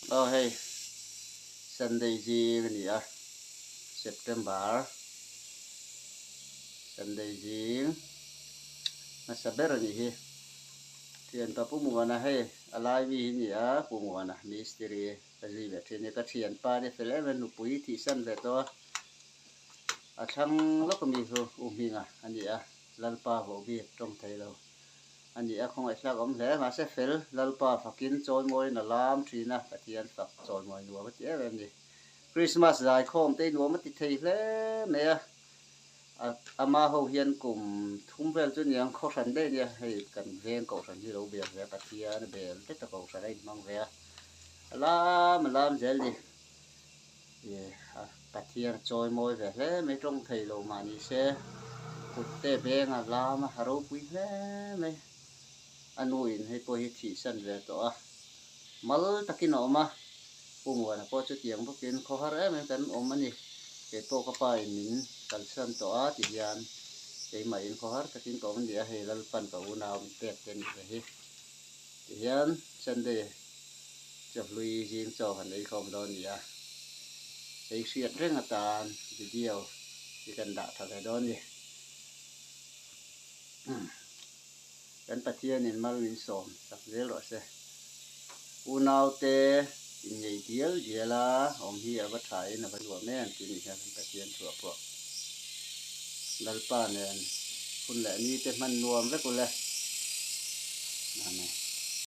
Aw hei Sunday zing a ni a, September Sunday zing hmasa ber a nih hi. Thianpa Pu Muana hei a lai mi hi a ni a, Pu Muana mistiri ka zui ve thin a ni. Ka thianpa te fel em em nupui thihsan ve tawh a, a thlang lawk ami chu U Hminga a ni a, Lalpa vohbik tawng thei lo. A ni a, khawngaihthlak awm hle. Mahse fel Lalpa fakin chawimawiin a lam thin a, Pathian fak chawimawi nuam a ti em em ni. Krismas zaikhawm te hi nuam a ti thei hle mai a, ama ho hian kum thum vel chu niang khaw hran daih nia, hei kan veng kohhran hi lo bel ve a, Pathian a bel vek a kohhran a inhmang ve a, a lam a lam zel ni. Pathian a chawimawi ve hle mai tawng thei lo mah ni se kut te beng a lam a ropui hle mai a nu in hei pawh hi thihsan ve tawh a mal takin a awm a Pu Muana pawh chutiang bawkin khaw har em em kan awm a ni kei pawh ka pa in min kalsan tawh a ti hian keimah in khaw har takin ka awm a ni a hei Lalpan ka unau min pek te a nih ve hi ti hian Sunday Chawhlui zing chaw han ei khawm dawn a ni a, ei hriat reng atan video hi kan dah tha ve dawn a ni. Kan Pathianin mal min sawm sak zel rawh se. Unaute innei dial dial a awm hi a va tha in a va nuam em tih ni hian kan Pathian thuah pawh Lalpa nen hun leh ni te hman nuam vek ule. Amen.